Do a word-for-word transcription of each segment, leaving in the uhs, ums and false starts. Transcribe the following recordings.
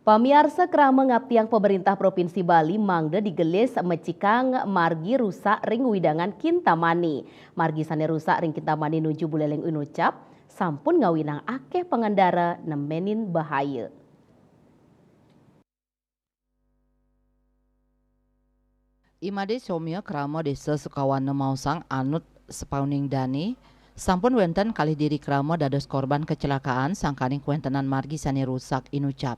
Pamiarsa, krama ngaptiang pemerintah Provinsi Bali mangda digelis mecikang margi rusak ring wewidangan Kintamani. Margi sane rusak ring Kintamani nuju Buleleng Inucap sampun ngawinang akeh pangendara nemenin bahaya. Imade somia krama Desa Sukawana maosang anut sapauning dane, sampun wenten kalih diri krama dados korban kecelakaan sangkaning kawentenan margi sane rusak inucap.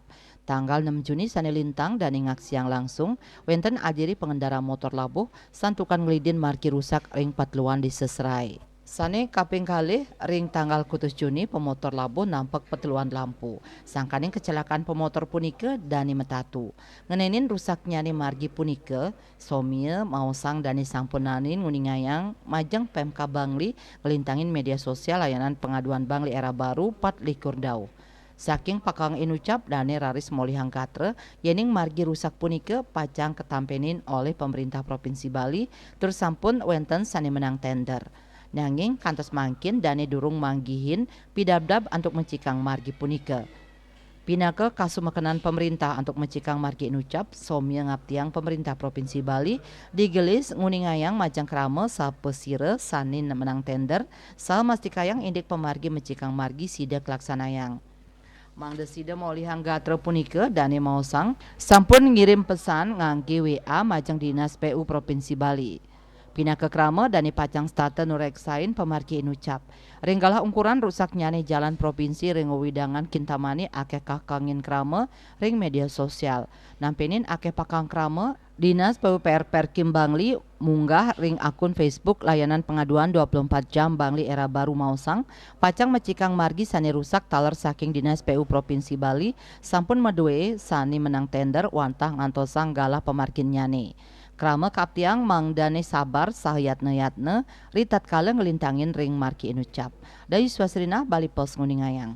Tanggal nem Juni sane lintang dane ngaksiang langsung, wenten adiri pangendara motor labuh santukan nglidin margi rusak ring patluan Desa Serai. Sane kaping kalih ring tanggal kutus Juni pamotor labuh nampek patluan lampu. Sangkaning kecelakaan pamotor punika dane metatu. Ngenenin rusaknyane margi punika, somia maosang dane sampun naenin nguningayang majeng Pemkab Bangli nglintangin media sosial layanan pengaduan Bangli Era Baru pat likur dauh. Saking Pakang Inucap dane raris molihang gatra, yening margi rusak punika pacang katampenin olih Pemerintah Provinsi Bali, tur sampun wenten sane menang tender. Nanging kantos mangkin dane durung manggihin pidabdab antuk mecikang margi punika. Pinaka kasumekenan pemerintah antuk mecikang margi inucap, somia ngaptiang Pemerintah Provinsi Bali digelis nguningayang majeng krama sapasira sane menang tender, saha mastikayang indik pamargi mecikang margi sida kalaksanayang. Mangda sida molihang gatra punika, dane maosang sampun ngirim pesan ngangge W A majeng Dinas P U Provinsi Bali. Pinaka krama dane pacang setata nureksain pamargi inucap. Ring galah ungkuran rusaknyane jalan provinsi ring wewidangan Kintamani akeh kakangin krama ring media sosial. Nampenin akeh pakang krama, Dinas P U P R Perkim Bangli munggah ring akun Facebook layanan pengaduan dua puluh empat jam Bangli Era Baru maosang, pacang mecikang margi sane rusak taler saking Dinas P U Provinsi Bali sampun madue sane menang tender wantah ngantosang galah pamarginnyane. Krama kaaptiang mangdane sabar saha yatna-yatna ritatkala nglintangin ring margi inucap. Dayu Swasrina, Bali Post nguningayang.